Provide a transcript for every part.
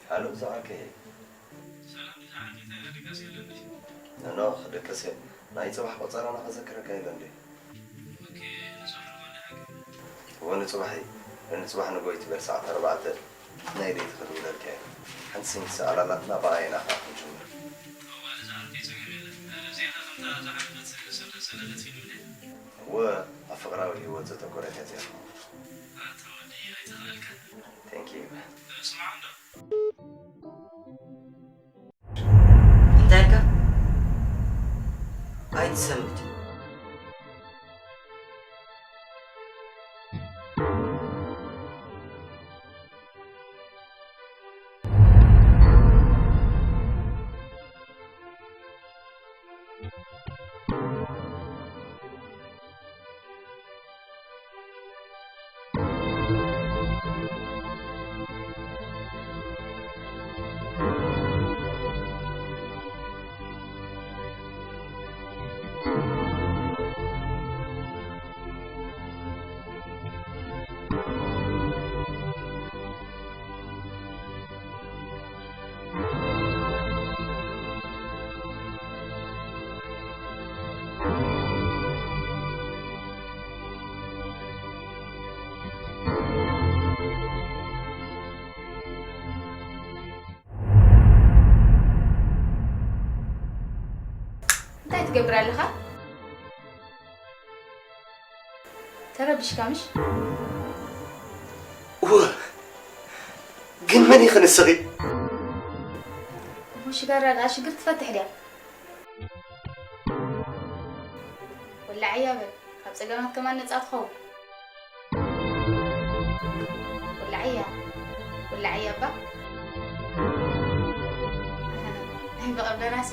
ሃሎ፣ ዝዓርከይ። ሰላም፣ ዝዓርከይ፣ እንታይ ደቀስ የለን ድዩ? ኖ፣ ኖ፣ ክድቅስ እየ። ናይ ጽባሕ ቆጸራና ከዘክረካ የለን ድዩ? ኦኬ፣ ንጽባሕ ንጎኒ ሓቂ። እወ፣ ንጽባሕ እዩ። ንጽባሕ ንጎ ይትበል ሰዓት ኣርባዕተ ናይ ለይቲ ክድውለልካ እየ። ሓንቲ ስኒት ሰኣል ኣላትና፣ ብኣያ ኢና ከኣ ክንጅምር። እወ፣ ዝዓርከይ፣ ጸገም የለን። ዜና ከምታ ዝዓረፈት ሰለ-፣ ሰለለት ፊልም ድያ? እወ፣ ኣብ ፍቕራዊ ህይወት ዘተኮረት እያ እዚኣ። ኣታ ወዲ ኣይተኽኣልካን። Thank you። ስማዕ እንዶ። እንታይ ኢልካ? ኣይትሰምት። እንታይ ትገብር ኣለኻ? ተረቢሽካ ምሽ? እወ፣ ግን መን ኢኺ ንስኺ? እሞ ሽጋራ ደኣ ሽግር ትፈትሕ ድያ? ወላዕያ በል፣ ካብ ጸገማት ከማን ነጻ ትኸውን። ወላዕያ፣ ወላዕያ እባ። ናይ ፍቕሪ ደራሲ።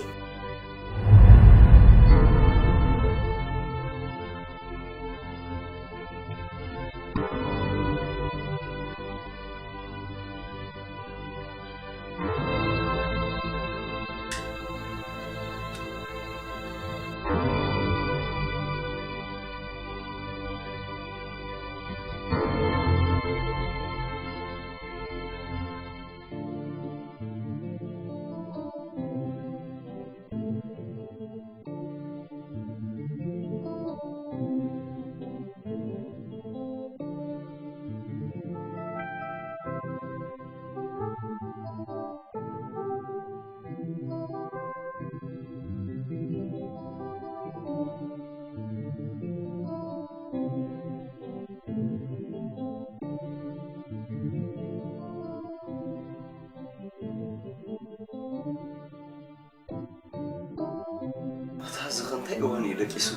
ኣታ እዚ ኸ እንታይ እዋን እዩ ደቂሱ?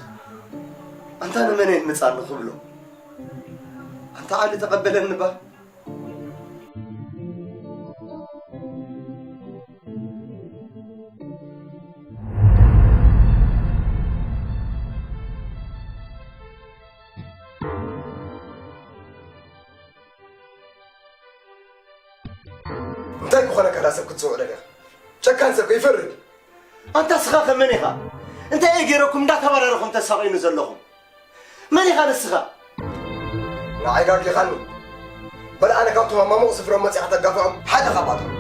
ኣንታ ንመን እየ ምጻኒ ክብሎ? ኣንታ ዓሊ ተቐበለኒ ባ። እንታይ ክኾነካ ዳ ሰብ ክትጽውዕ ደሊኻ? ጨካን ሰብ ከ ይፈርድ። ኣንታ ስኻ ከ መን ኢኻ? እንታይ እየ ገይረኩም እንዳተባረርኹም ተሳቒኑ ዘለኹም? መን ኢኻ ንስኻ? ንዓይ ጋጊኻኒ። በል ኣነ ካብቶም ኣብ ማሙቕ ስፍሮም መጺኻ ተጋፍዖም ሓደ ካብኣቶም።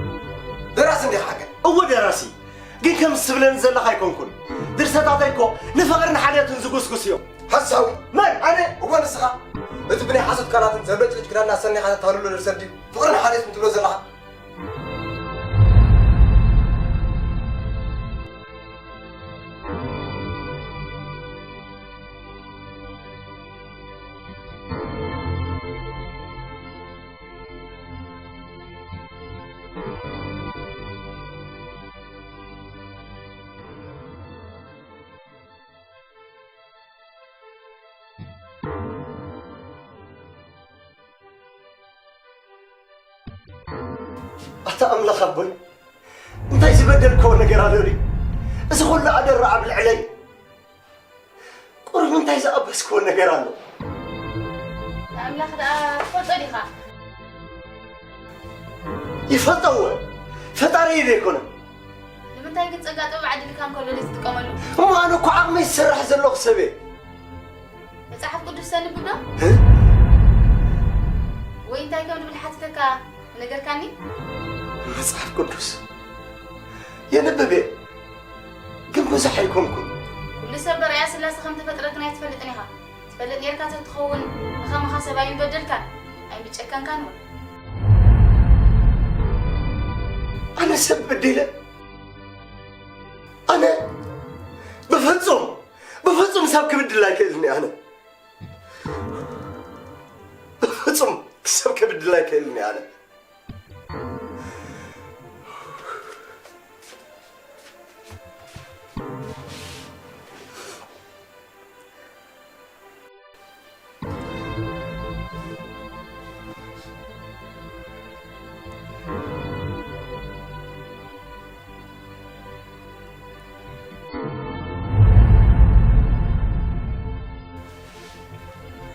ደራሲ እንዲኻ ሓቀይ? እወ ደራሲ። ግን ከምዚ ትብለኒ ዘለኻ ኣይኮንኩን። ድርሰታተይ እኮ ንፍቕርን ሓልዮትን ዝጉስጉስ እዮም። ሓሳዊ። መን? ኣነ? እወ ንስኻ። እቲ ብናይ ሓሶት ቃላትን ዘብለጭልጭ ክዳንና ኣሰኒኻ ተታልሎ ድርሰት ድዩ ፍቕርን ሓልዮትን ትብሎ ዘለኻ? ኣታ ኣምላኽ ኣቦይ፣ እንታይ ዝበደልክዎ ነገር ኣሎ ድዩ? እዚ ኩሉ ኣደራ ኣብ ልዕለይ። ቁሩብ እንታይ ዝኣበስክዎ ነገር ኣሎ? ንኣምላኽ ደኣ ትፈልጦ ዲኻ? ይፈልጦ እወ፣ ፈጣሪ'ዩ ዶ ኣይኮነን? ንምንታይ ግን ጸጋ ጥበብ ዓዲልካ እንከሎ ዘይትጥቀመሉ? እሞ ኣነ እኮ ዓቕመይ ዝሰርሕ ዘለኹ ሰብ እየ። መጽሓፍ ቅዱስ ተንብብ ዶ? እ? ወይ እንታይ ከም ዝብል ሓቲተካ ምነገርካኒ? መጽሓፍ ቅዱስ የንብብ እየ፣ ግን ብዙሕ ኣይኮንኩን። ኩሉ ሰብ በርኣያ ስላሴ ከም ተፈጥረ ግን ኣይትፈልጥን ኢኻ። ትፈልጥ ኔርካ ተትኸውን ንኸማኻ ሰብ ኣይምበደልካን ኣይምጨከንካን እውን። ኣነ ሰብ በዲለ? ኣነ ብፍጹም፣ ብፍጹም ሰብ ክብድል ኣይክእልን እየ ኣነ። ብፍጹም ሰብ ክብድል ኣይክእልን እየ ኣነ።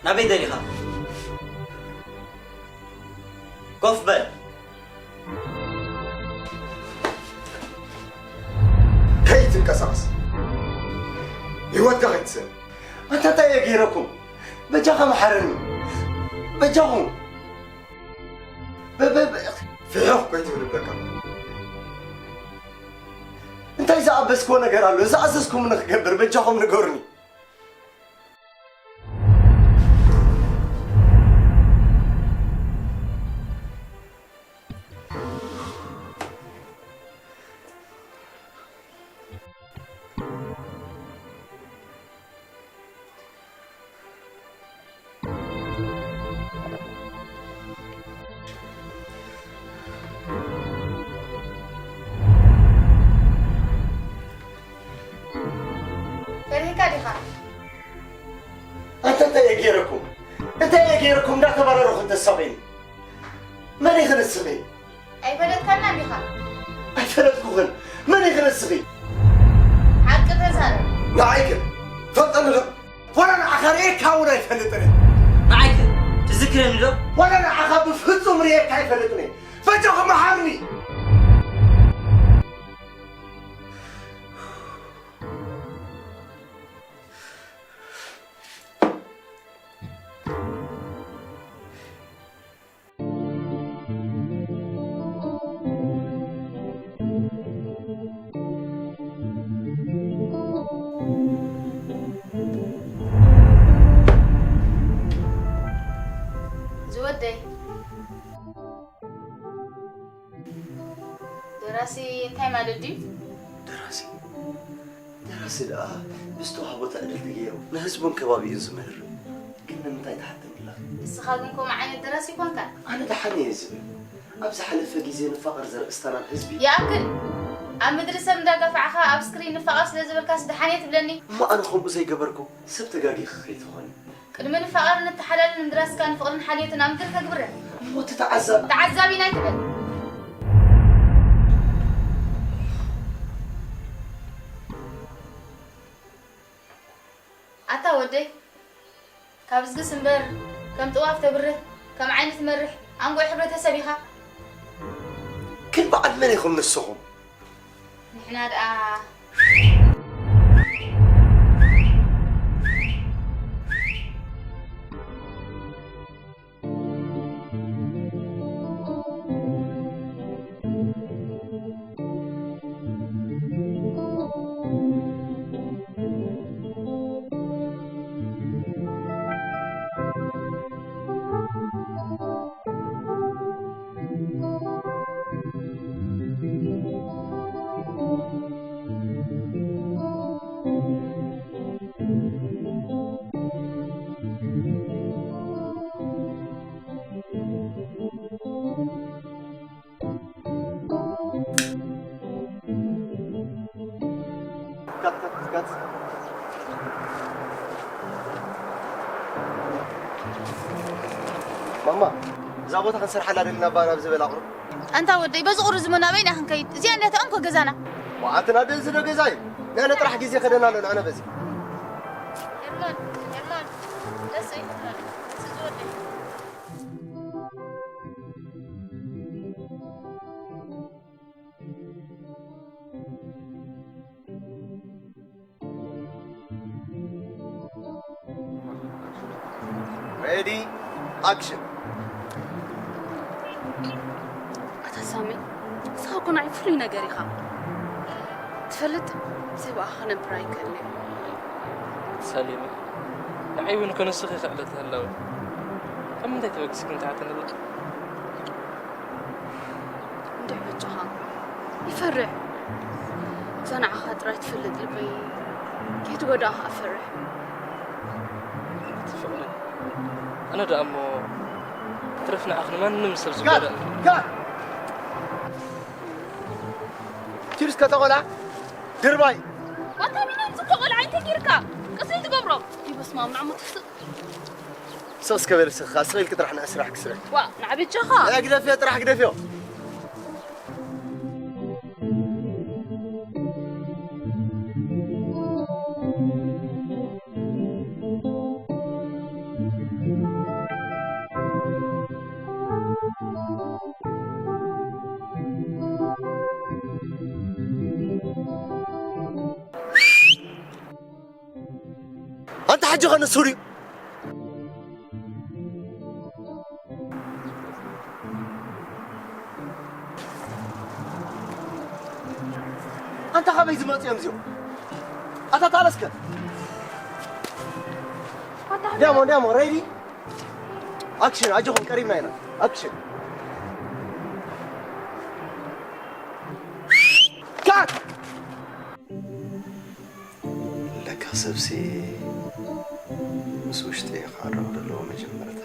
ናበይ ደሊኻ? ኮፍ በል። ከይትንቀሳቐስ። ህይወትካ ከይትስእን። ኣንታ እንታይ እየ ገይረኩም? በጃኻ መሓረኒ። በጃኹም። በ-፣ በ-፣ በ-፣ ፍሕኽ ከይትብል እብለካ። እንታይ ዝኣበስክዎ ነገር ኣሎ? ዝኣዘዝኩምኒ ክገብር በጃኹም ንገሩኒ። ፈሪህካ ዲኻ? ኣንታ እንታይ እየ ገይረኩም? እንታይ እየ ገይረኩም? እንዳተባረርኹም ተሳቒኒ። መን ኢኺ ንስኺ? ኣይፈለጥካናን ዲኻ? ኣይፈለጥኩኽን። መን ኢኺ ንስኺ? ሓቂ ተዛረብ። ንዓይ ግን ፈልጠኒ ዶ? ዋላ ንዓኻ ርእየካ እውን ኣይፈልጥን እየ። ንዓይ ከ ትዝክረኒ ዶ? ዋላ ንዓኻ ብፍጹም ርእየካ ኣይፈልጥን እየ። በጃኹም መሓርኒ። ዝወደይ። ደራሲ እንታይ ማለት ድዩ? ደራሲ፣ ደራሲ ደኣ ብዝተዋህቦ ትዕድልቲ ገይሩ ንህዝቡን ከባቢኡን ዝምህር። ግን ንምንታይ ትሓተኒ ኣለኻ? ንስኻ ግን ከምኡ ዓይነት ደራሲ ኣይኮንካን። ኣነ ደሓን እየ ዝብል። ኣብ ዝሓለፈ ግዜ ንፋቐር ዘርእስታ ናብ ህዝቢ። ይኣክል! ኣብ ምድሪ ሰብ እንዳጋፋዕኻ ኣብ ስክሪን ንፋቐር ስለ ዝበልካስ ደሓን እየ ትብለኒ? እሞ ኣነ ከምኡ ዘይገበርኩ ሰብ ተጋጊኺ ከይትኾኒ። ቅድሚ ንፋቐር ንተሓላለ ንምድራስካ ንፍቕርን ሓልዮትን ኣብ ምድሪ ከግብረ። እሞ እቲ ተዓዛቢ? ተዓዛቢ ናይ ትበል። ኣታ ወደይ፣ ካብ ዝግስ እምበር ከም ጥዋፍ ተብርህ፣ ከም ዓይኒ ትመርሕ ኣንጉዕ ሕብረተሰብ ኢኻ። ግን በዓል መን ኢኹም ንስኹም? ንሕና ደኣ ማማ፣ እዛ ቦታ ክንሰርሓላ ደሊና ባና ብዝበል ኣቕርብ። ኣንታ ወደይ፣ በዚ ቁሪ ዝመ ናበይና ክንከይድ? እዚኣ እንድያ እታ እንኮ ገዛና። ዋዓትና ደዚ ዶ ገዛ እዩ? ንሕና ጥራሕ ግዜ ከደና ኣሎ፣ ንሕና በዚ። ሄርማን፣ ሄርማን፣ ደስ ኣይትበል። እዚ ወደይ። ሬዲ፣ ኣክሽን። ኣታ ሳሚ፣ ንስኻ እኮ ንዓይ ፍሉይ ነገር ኢኻ። ትፈልጥ፣ ብዘይ ብኣኻ ክነብር ኣይክእልን እየ። ሰሊና፣ ንዓይ እውን እኮ ንስኺ ክዕለት ህላወ። ካብ ምንታይ ተበጊስኪ እንታይ ትብሊ? እንድዒ በጃኻ፣ ይፈርሕ። እዛ ንዓኻ ጥራይ ትፈልጥ ልበይ ከይትጎድኣኻ እፈርሕ። ትፍቕሪ። ኣነ ደኣ እሞ ትረፍ ንዓኽ ንማንም ሰብ ዝጎድእ። ጋድ! ቺፕስ ከተቆላ ድርባይ። ኣታ ቢንያም፣ ዝኮ ቆልዓ እንታይ ጌርካ? ቅስኒ ትገብሮ። ይበስማም፣ ንዓሞ ትስእ። ሰስ ከበል ስኻ፣ ስቕ ኢልክ ጥራሕ ንኣይ ስራሕ ክስራሕ። ዋ፣ ንዓ በጃኻ። ኣይ፣ ግደፍዮ፣ ጥራሕ ግደፍዮ። ኣንታ ሕጂ ኸ ንሱ ድዩ? ኣንታ ኻበይ ዝመጹ እዮም እዚኦም? ኣታ ታለስከ? ዲያሞ፣ ዲያሞ፣ ሬዲ? ኣክሽን፣ ኣጆኹም፣ ቀሪብና ኢና። ኣክሽን። ካት! ለካ ሰብሲ ምስ ውሽጢ ክዓረቕ ዘለዎ መጀመርታ።